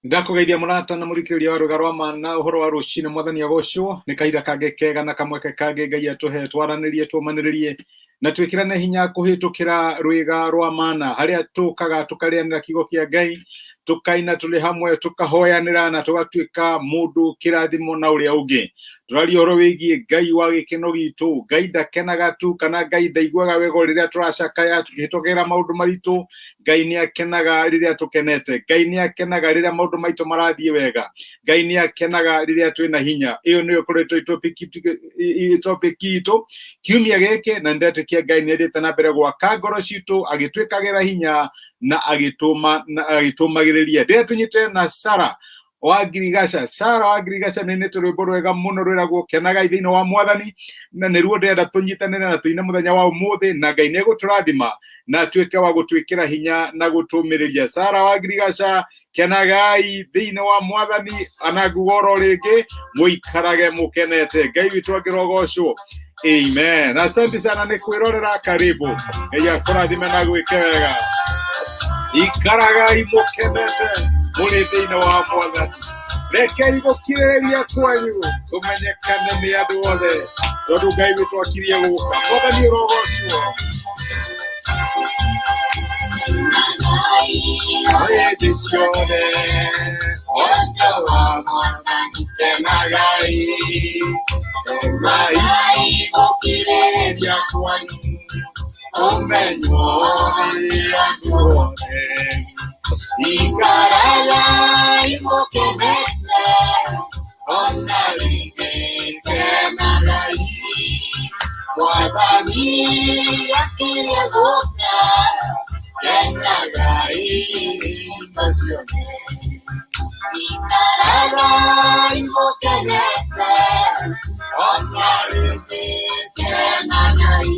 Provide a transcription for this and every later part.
Ndakũgeithia mũrata na mũthikĩrĩria wa rũga rwa ma na ũhoro wa rũcinĩ. Mwathani agocwo. Nĩ kahinda kangĩ kega na kamweke kangĩ Ngai atũhe twaranĩrie, tũmanĩrĩrie na twĩkĩrane hinya kũhĩtũkĩra rwĩga rwa mana, harĩa tũkaga tũkarĩanĩra kiugo kĩa Ngai, tũkaina tũrĩ hamwe, tũkahoyanĩra na tũgatuĩka mũndũ kĩrathimo na ũrĩa ũngĩ. Tũraria ũhoro wĩgiĩ Ngai wa gĩkeno gitũ. Ngai ndakenaga tu, kana Ngai ndaiguaga wega rĩrĩa tũracakaya tũkĩhĩtũkĩra maũndũ maritũ. Ngai nĩ akenaga rĩrĩa tũkenete. Ngai nĩ akenaga rĩrĩa maũndũ maitũ marathiĩ wega. Ngai nĩ akenaga rĩrĩa twĩna hinya. Ĩyo nĩyo ĩkoretwo topic itũ kiumia gĩkĩ, na nĩndetĩkia Ngai nĩ athiĩte na mbere gwaka ngoro citũ, agĩtwĩkagĩra hinya na agĩtũmagĩrĩria. Ndĩrĩa tũnyite na Sara wa Ngirigaca. Sara wa Ngirigaca nĩ nĩ rwĩmbo rwega mũno rwĩragwo "Kenagai Thĩinĩ wa Mwathani", na nĩruo ndĩrenda tũnyitanĩre na tũine mũthenya wa ũmũthĩ, na Ngai nĩ egũtũrathima na atuĩke wa gũtwĩkĩra hinya na gũtũmĩrĩria. Sara wa Ngirigaca, "Kenagai Thĩinĩ wa Mwathani". Ana nguga oro rĩngĩ, mũikarage mũkenete. Ngai witũ angĩrogocwo. Amen. Asante sana nĩ kwĩrorera. Karibu. Ngai akũrathime na gwĩke wega. Ikaragai mũkenete mũrĩ thĩinĩ wa Mwathani. Rekei gũkirĩrĩria kwanyu kũmenyekane nĩ andũ othe, tondũ Ngai witũ akirie gũka. Mwathani ũrogocwo. Hĩndĩ ciothe wendo wa Mwathani, kenagai. Tũmai gũkirĩrĩria kwanyu kũmenywo nĩ andũ othe. Ikaragai mũkenete, ona rĩngĩ kenagai. Mwathani akirie gũka, kenagai hingo ciothe. Ikaragai mũkenete, ona rĩngĩ kenagai.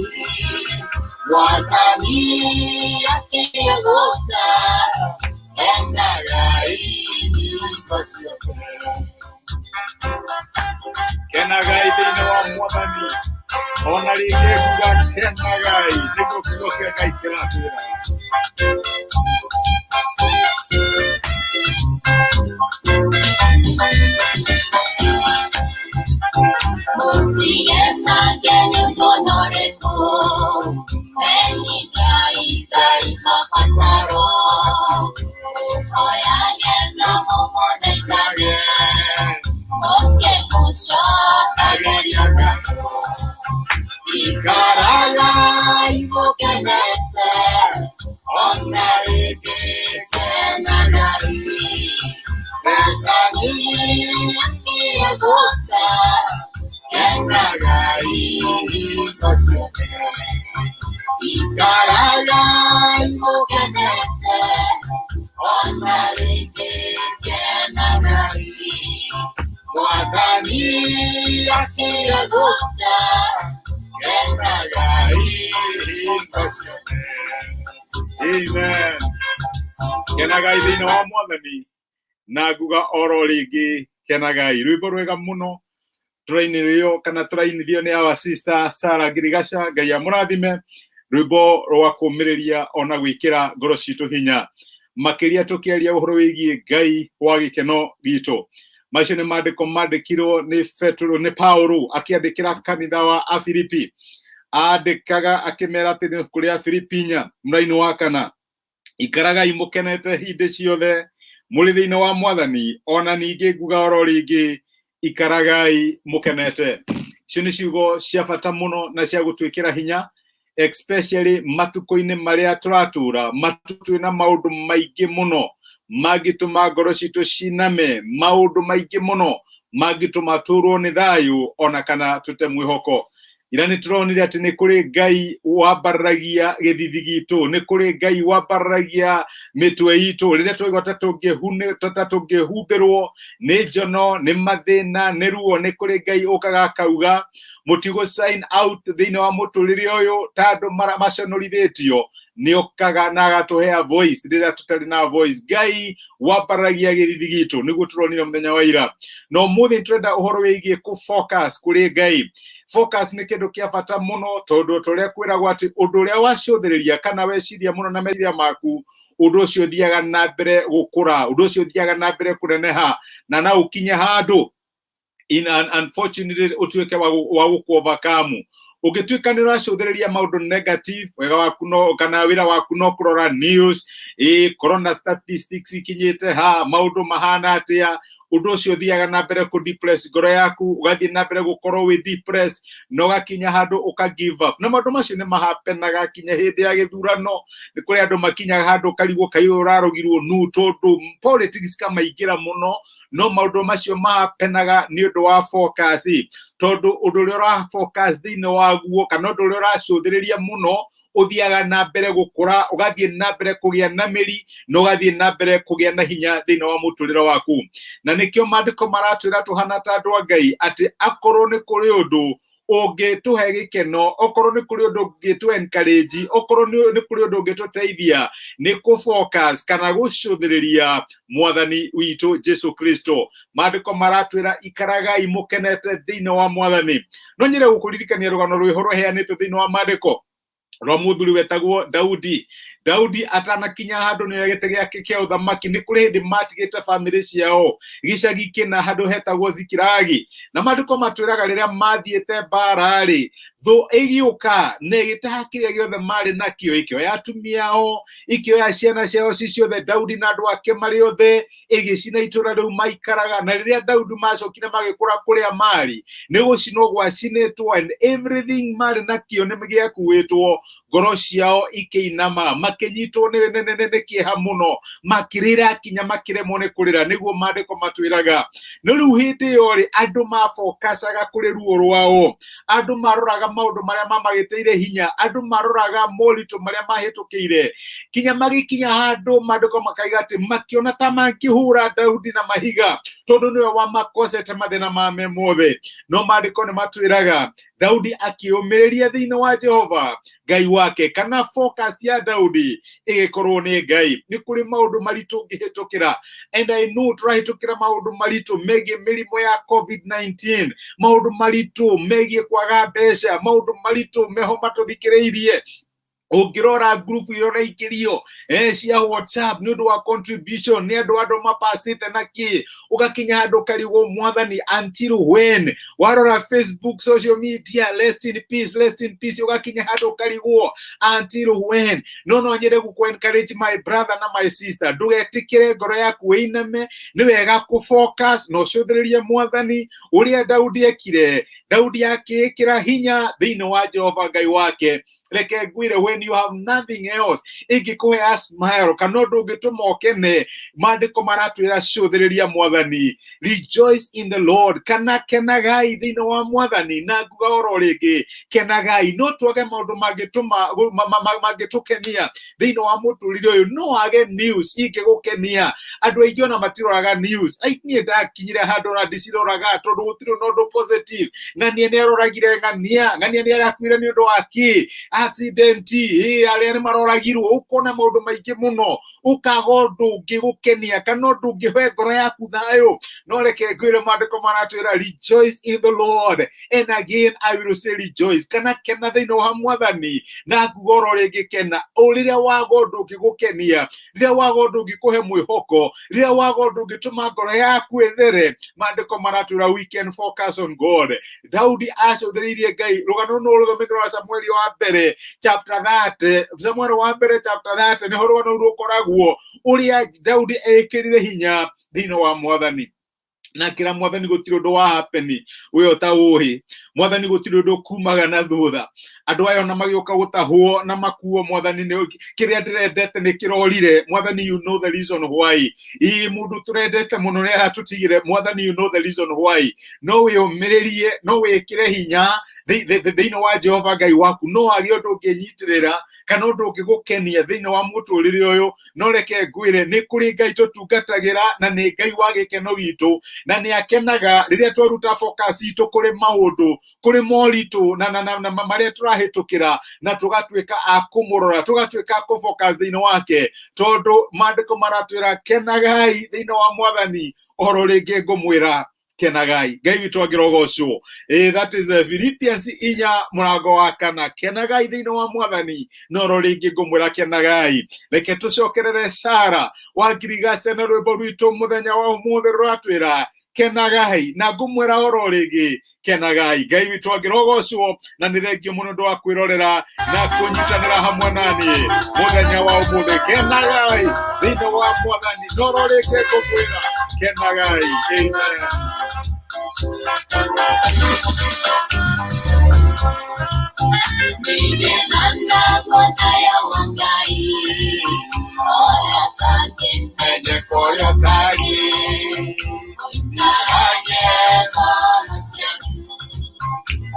Mwathani akirie gũka, kenagai hingo ciothe. Kenagai thĩinĩ wa Mwathani, ona rĩngĩ nguga kenagai, nĩguo kiugo kĩa Ngai kĩratwĩra. Mũtigetange nĩ ũndũ ona ũrĩkũ, menyithai Ngai mabataro, mũhoyage na mũmũthaithage, mũkĩmũcokagĩria ngatho. Ikaragai mũkenete, ona rĩngĩ kenagai. Mwathani akirie gũka, kenagai hingo ciothe. Ikaragai mũkenete, ona rĩngĩ kenagai. Mwathani akirie gũka, kenagai hingo ciothe. Amen. Kenagai thĩinĩ wa Mwathani, na nguga oro rĩngĩ, kenagai. Rwĩmbo rwega mũno tũrainĩrio kana tũrainithio nĩ our sister Sarah Ngirigaca. Ngai amũrathime. Rwĩmbo rwa kũmĩrĩria ona gwĩkĩra ngoro citũ hinya, makĩria tũkĩaria ũhoro wĩgiĩ Ngai wa gĩkeno gitũ. Macio nĩ maandĩko mandĩkirwo nĩ Petero, nĩ Paulo akĩandĩkĩra kanitha wa Afilipi. Andĩkaga akĩmera atĩ nĩ ibuku rĩa Filipi 4 mũraini wa 4, "Ikaragai mũkenete hĩndĩ ciothe mũrĩ thĩinĩ wa Mwathani, ona ningĩ nguga oro rĩngĩ, ikaragai mũkenete." Icio nĩ ciugo cia bata mũno na cia gũtwĩkĩra hinya, especially matukũ-inĩ marĩa tũratũra, matukũ twĩna maũndũ maingĩ mũno mangĩtũma ngoro citũ ciname, maũndũ maingĩ mũno mangĩtũma tũrwo nĩ thayũ ona kana tũte mwĩhoko. Ira nĩ tũronire atĩ nĩ kũrĩ Ngai wambararagia gĩthithi gitũ, nĩ kũrĩ Ngai wambararagia mĩtwe itũ rĩrĩa twaigua ta tũngĩhumbĩrwo nĩ njono, nĩ mathĩna, nĩ ruo. Nĩ kũrĩ Ngai ũkaga akauga mũtigũ sign out thĩinĩ wa mũtũrĩre ũyũ ta andũ maconorithĩtio. Nĩ okaga na agatũhea voice rĩrĩa tũtarĩ na voice. Ngai wambaragia gĩthithi gitũ, nĩguo tũronire mũthenya wa ira. Na ũmũthĩ tũrenda ũhoro wĩgiĩ kũ focus kũrĩ Ngai. Focus nĩ kĩndũ kĩa bata mũno, tondũ tũrĩa kwĩragwo atĩ ũndũ ũrĩa wacũthĩrĩria kana weciria mũno na meciria maku, ũndũ ũcio ũthiaga na mbere gũkũra, ũndũ ũcio ũthiaga na mbere kũneneha, na no ũkinye handũ in an unfortunately ũtuĩke wa gũkũ overcome. Ũngĩtuĩka nĩ ũracũthĩrĩria maũndũ negative, wega waku no kana wĩra waku no kũrora news, ĩ corona statistics ikinyĩte ha, maũndũ mahana atĩa, ũndũ ũcio ũthiaga na mbere kũ depress ngoro yaku, ũgathiĩ na mbere gũkorwo wĩ depressed na ũgakinya handũ ũka give up. Na maũndũ macio nĩ mahapenaga kinya hĩndĩ ya gĩthurano. Nĩ kũrĩ andũ makinyaga handũ ũkarigwo kaĩ ũrarogirwo nu, tondũ politics kamaingĩra mũno. No maũndũ macio mahapenaga nĩ ũndũ wa focus, tondũ ũndũ ũrĩa ũra focus thĩinĩ waguo kana ũndũ ũrĩa ũracũthĩrĩria mũno ũthiaga na mbere gũkũra, ũgathiĩ na mbere kũgĩa na mĩri na ũgathiĩ na mbere kũgĩa na hinya thĩinĩ wa mũtũrĩre waku. Na nĩkĩo maandĩko maratwĩra tũhana ta andũ a Ngai atĩ akorwo nĩ kũrĩ ũndũ ũngĩtũhe gĩkeno, okorwo nĩ kũrĩ ũndũ ũngĩtũ encourage, okorwo nĩ kũrĩ ũndũ ũngĩtũteithia, nĩ kũ focus kana gũcũthĩrĩria Mwathani witũ Jesu Kristo. Maandĩko maratwĩra ikaragai mũkenete thĩinĩ wa Mwathani. No nyende gũkũririkania rũgano rwĩho rũheanĩtwo thĩinĩ wa maandĩko rwa mũthuri wetagwo Daudi. Daudi atanakinya handũ nĩ gĩtĩ gĩake kĩa ũthamaki, nĩ kũrĩ hĩndĩ matigĩte bamĩrĩ ciao gĩcagi kĩna handũ hetagwo Zikilagi. Na maandĩko matwĩraga rĩrĩa mathiĩte mbara-rĩ, thũ ĩgĩũka na ĩgĩtaha kĩrĩa gĩothe marĩ nakĩo, ĩkĩoya atumia ao, ikĩoya ciana ciao ci ciothe, Daudi na andũ ake marĩ othe, ĩgĩcina itũra rĩu maikaraga. Na rĩrĩa Daudi macokire magĩkũra kũrĩa marĩ, nĩ gũcinwo gwacinĩtwo and everything marĩ nakĩo nĩ gĩakuĩtwo. Ngoro ciao ikĩinama, makĩnyitwo nĩ kĩeha mũno, makĩrĩra kinya makĩremwo nĩ kũrĩra, nĩguo maandĩko matwĩraga. No rĩu hĩndĩ ĩyo rĩ, andũ mabokacaga kũrĩ ruo rwao, andũ maroraga maũndũ marĩa mamagĩtĩire hinya, andũ maroraga moritũ marĩa mahĩtũkĩire, kinya magĩkinya handũ maandĩko makaiga atĩ makĩona ta mangĩhũra Daudi na mahiga, tondũ nĩwe wamakosete mathĩna mame mothe. No maandĩko nĩ matwĩraga Daudi akĩũmĩrĩria thĩinĩ wa Jehova Ngai wake, kana focus ya Daudi ĩgĩkorwo nĩ Ngai. Nĩ kũrĩ maũndũ maritũ ũngĩhĩtũkĩra, and I know tũrahĩtũkĩra maũndũ maritũ megiĩ mĩrimũ ya COVID-19, maũndũ maritũ megiĩ kwaga mbeca, maũndũ maritũ meho matũthikĩrĩirie. Ũngĩrora group iria ũraikĩrio cia WhatsApp nĩ ũndũ wa contribution nĩ andũ mapacĩte na kĩ, ũgakinya handũ ũkarigwo, Mwathani, until when? Warora Facebook, social media, rest in peace, rest in peace, ũgakinya handũ ũkarigwo, until when? No nyende gũkũ encourage, my brother na my sister, ndũgetĩkĩre ngoro yaku ĩiname. Nĩ wega kũ focus na ũcũthĩrĩrie Mwathani ũrĩa Daudi ekire. Daudi akĩĩkĩra hinya thĩinĩ wa Jehova Ngai wake. Reke ngwĩre, when you have nothing else ĩngĩkũhe a smile kana ũndũ ũngĩtũma ũkene, maandĩko maratwĩra cũthĩrĩria Mwathani, rejoice in the Lord, kana kenagai thĩinĩ wa Mwathani. Na nguga oro rĩngĩ, kenagai. No twage maũndũ mangĩtũma mangĩtũkenia thĩinĩ wa mũtũrĩre ũyũ, no age news ingĩgũkenia. Andũ aingĩ ona matiroraga news. Ai, niĩ ndakinyire handũ ona ndiciroraga, tondũ gũtirĩ na ũndũ positive. Ng'ania nĩ aroragire ng'ania, ng'ania nĩ arakuire nĩ ũndũ wa kĩ, accident, ĩ arĩa nĩ maroragirwo. Ũkona maũndũ maingĩ mũno, ũkaga ũndũ ũngĩgũkenia kana ũndũ ũngĩhe ngoro yaku thayũ. No reke ngwĩre, maandĩko maratwĩra rejoice in the Lord, and again I will say rejoice, kana kena thĩinĩ wa Mwathani. Na nguga oro rĩngĩ, kena. O rĩrĩa waga ũndũ ũngĩgũkenia, rĩrĩa waga ũndũ ũngĩkũhe mwĩhoko, rĩrĩa waga ũndũ ũngĩtũma ngoro yaku ĩthere, maandĩko maratwĩra we can focus on God. Daudi acũthĩrĩirie Ngai. Rũgano no rũthomethwo rwa Samueli wa mbere chapter 30. Samueli wa mbere chapter 30 nĩho rũgano rũu rũkoragwo, ũrĩa Daudi ekĩrire hinya thĩinĩ wa Mwathani na kĩra Mwathani gũtirĩ ũndũ wa hapeni ũyũ ta ũĩ. Mwathani gũtirĩ ũndũ kumaga na thutha. Andũ aya ona magĩũka gũtahwo na makuo, Mwathani, nĩ kĩrĩa ndĩrendete nĩ kĩrorire. Mwathani, you know the reason why. Ĩ mũndũ tũrendete mũno nĩ aratũtigire. Mwathani, you know the reason why. No wĩyũmĩrĩrie, no wĩkĩre hinya thĩinĩ wa Jehova Ngai waku. No age ũndũ ũngĩnyitĩrĩra kana ũndũ ũngĩgũkenia thĩinĩ wa mũtũrĩre ũyũ, no reke ngwĩre, nĩ kũrĩ Ngai tũtungatagĩra, na nĩ Ngai wa gĩkeno gitũ, na nĩ akenaga rĩrĩa twaruta focus itũ kũrĩ maũndũ. Kũrĩ moritũ na marĩa tũrahĩtũkĩra, na tũgatuĩka a kũmũrora, tũgatuĩka a kũ-focus thĩinĩ wake, tondũ maandĩko maratwĩra kenagai thĩinĩ wa Mwathani. Ũhoro rĩngĩ ngũmwĩra, kenagai. Ngai witũ angĩrogocwo. That is Philippians 4:4. Kenagai thĩinĩ wa Mwathani, na oro rĩngĩ ngũmwĩra kenagai. Reke tũcokerere Sara wa Ngirigaca na rwĩmbo rwitũ mũthenya wa ũmũthĩ rũratwĩra kenagai, na ngũmwĩra oro rĩngĩ kenagai. Ngai witũ angĩrogocwo, na nĩ thengio mũno ũndũ wa kwĩrorera na kũnyitanĩra hamwe naniĩ mũthenya wa ũmũthĩ. Kenagai thĩinĩ wa Mwathani, na oro rĩngĩ ngũmwĩra kenagai. Amen. Menye kũrĩa ũtariĩ,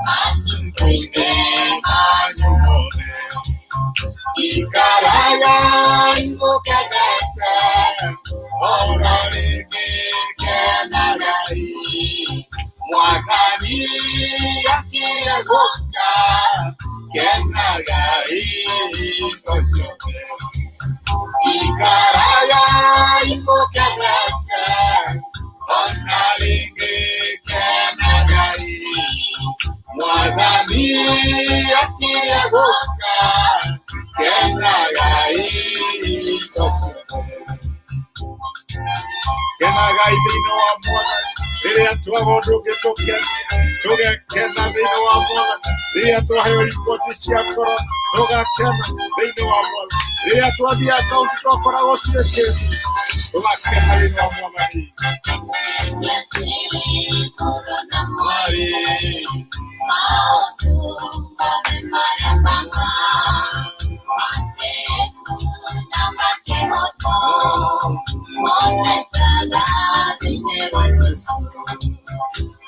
matukũ-inĩ mothe. Ikaragai mũkenete, oro rĩngĩ kenagai. Mwathani akĩrĩ gũka, kenagai hingo ciothe. Ikaragai mũkenete, ona rĩngĩ kenagai. Mwathani akĩrĩ gũka, kenagai hingo ciothe. Kenagai thĩinĩ wa Mwathani. Rĩrĩa twaga ũndũ ũngĩ tũkenia, tũgekena thĩinĩ wa Mwathani. Rĩrĩa twaheo riboti cia korona, tũgakena thĩinĩ wa Mwathani. Rĩrĩa twathiĩ akaunti twakora gũtirĩ kĩndũ, tũgakena thĩinĩ wa Mwathani. Mwarĩ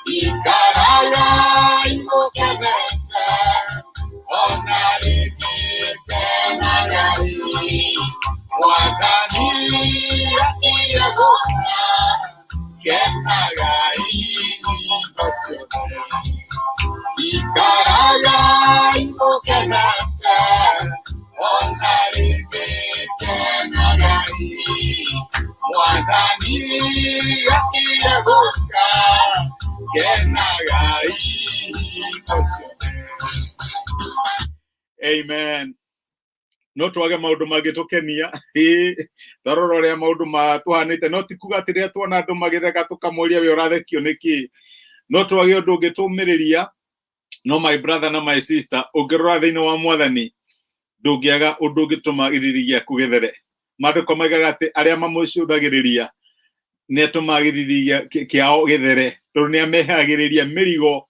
ikaragai mũkenete, ona rĩngĩ kenagai. Mwathani akĩrĩ gũka, kenagai hingo ciothe. Ikaragai mũkenete, ona rĩngĩ kenagai. Mwathani akĩrĩ gũka, kenagai hingo ciothe. Amen. No twage maũndũ mangĩtũkenia, tarora ũrĩa maũndũ matũhanĩte, no ti kuga atĩ rĩrĩa tuona andũ magĩtheka tũkamoria we ũrathekio nĩkĩ. No twage ũndũ ũngĩtũmĩrĩria, no my brother na my sister, ũngĩrora thĩinĩ wa Mwathani ndũngĩaga ũndũ ũngĩtũma gĩthithi gĩaku gĩthere. Maandĩko maigaga atĩ arĩa mamũcũthagĩrĩria nĩ atũmaga gĩthithi kĩao gĩthere, tondũ nĩ amehagĩrĩria mĩrigo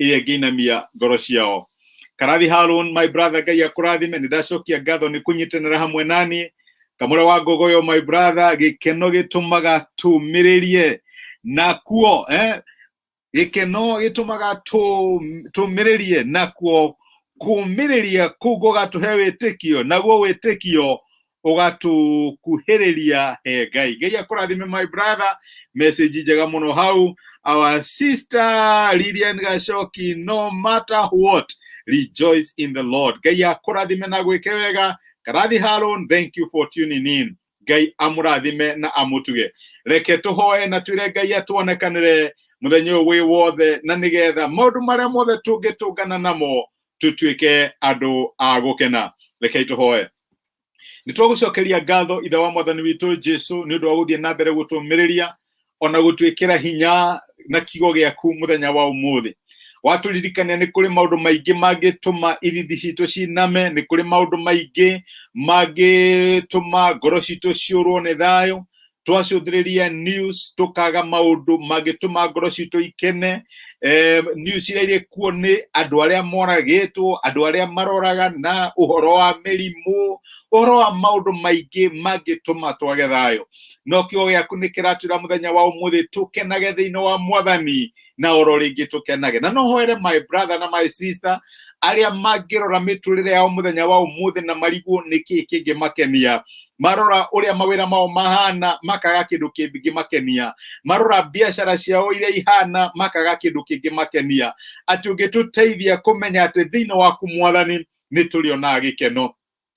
ĩrĩa ĩngĩinamia ngoro ciao. Karathi Harun, my brother, Ngai akũrathime. Nĩ ndacokia ngatho nĩ kũnyitanĩra hamwe naniĩ. Kamũre wa Ngogoyo, my brother, gĩkeno gĩtũmaga tũmĩrĩrie nakuo, gĩkeno gĩtũmaga tũmĩrĩrie nakuo, kũmĩrĩria kũu gũgatũhe wĩtĩkio, naguo wĩtĩkio ũgatũkuhĩrĩria he Ngai. Ngai akũrathime my brother, message njega mũno hau. Our sister Lilian Gacoki, no matter what, rejoice in the Lord. Ngai akũrathime na gwĩke wega. Karathi Harun, thank you for tuning in. Ngai amũrathime na amũtuge. Reke tũhoe na twĩre Ngai atuonekanĩre mũthenya ũyũ wĩ wothe, na nĩgetha maũndũ marĩa mothe tũngĩtũngana namo tũtuĩke andũ a gũkena. Rekei tũhoe. Nĩ twagũcokeria ngatho Ithe wa Mwathani witũ Jesu nĩ ũndũ wa gũthiĩ na mbere gũtũmĩrĩria ona gũtwĩkĩra hinya na kiugo gĩaku mũthenya wa ũmũthĩ. Watũririkania nĩ kũrĩ maũndũ maingĩ mangĩtũma ithithi citũ ciname, nĩ kũrĩ maũndũ maingĩ mangĩtũma ngoro citũ ciũrwo nĩ thayũ. Twacũthĩrĩria news tũkaga maũndũ mangĩtũma ngoro citũ ikene. News iria irĩ kuo nĩ andũ arĩa moragĩtwo, andũ arĩa maroragana, ũhoro wa mĩrimũ, ũhoro wa maũndũ maingĩ mangĩtũma twage thayũ. No kiugo gĩaku nĩ kĩratwĩra mũthenya wa ũmũthĩ tũkenage thĩinĩ wa Mwathani, na oro rĩngĩ tũkenage. Na no hoere my brother na my sister arĩa mangĩrora mĩtũrĩre yao mũthenya wa ũmũthĩ na marigwo nĩkĩĩ kĩngĩmakenia. Marora ũrĩa mawĩra mao mahana makaga kĩndũ kĩngĩmakenia, marora biacara ciao iria ihana makaga kĩndũ Kĩngĩmakenia atĩ ũngĩtũteithia kũmenya atĩ thĩinĩ waku Mwathani nĩ tũrĩonaga gĩkeno.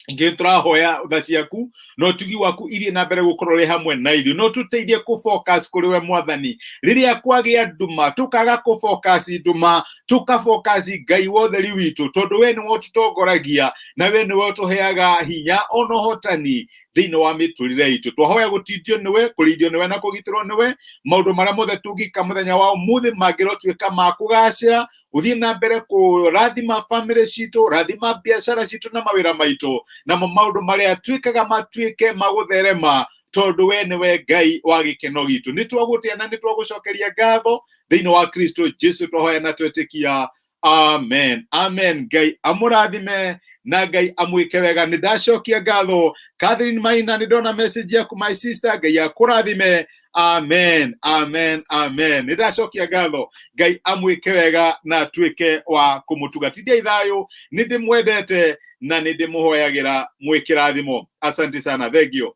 Ingĩ tũrahoya tha ciaku na ũtugi waku irie na mbere gũkorwo rĩ hamwe na ithuĩ, no tũteithie kũ focus kũrĩ we Mwathani rĩrĩa kwagĩa nduma, tũkaga kũ focus nduma, tũka focus Ngai wa ũtheri witũ, tondũ we nĩwe ũtũtongoragia na we nĩwe ũtũheaga hinya ona ũhotani thĩinĩ wa mĩtũrĩre itũ. Twahoya gũtindio nĩwe, kũrĩithio nĩwe na kũgitĩrwo nĩwe. Maũndũ marĩa mothe tũngĩka mũthenya wa ũmũthĩ mangĩrotuĩka ma kũgacĩra. Ũthiĩ na mbere kũrathima bamĩrĩ citũ, rathima biacara citũ na mawĩra maitũ, namo maũndũ marĩa twĩkaga matuĩke ma gũtherema, tondũ we nĩwe Ngai wa gĩkeno gitũ. Nĩ twagũtĩa na nĩ twagũcokeria ngatho thĩinĩ wa Kristo Jesu twahoya na twetĩkia, amen, amen. Ngai amũrathime na Ngai amwĩke wega. Nĩ ndacokia ngatho. Catherine Maina, nĩ ndona message yaku, my sister. Ngai akũrathime. Amen, amen, amen. Nĩ ndacokia ngatho. Ngai amwĩke wega na atuĩke wa kũmũtuga. Tindiai thayũ, nĩ ndĩmwendete na nĩ ndĩmũhoyagĩra mwĩ kĩrathimo. Asante sana, thank you.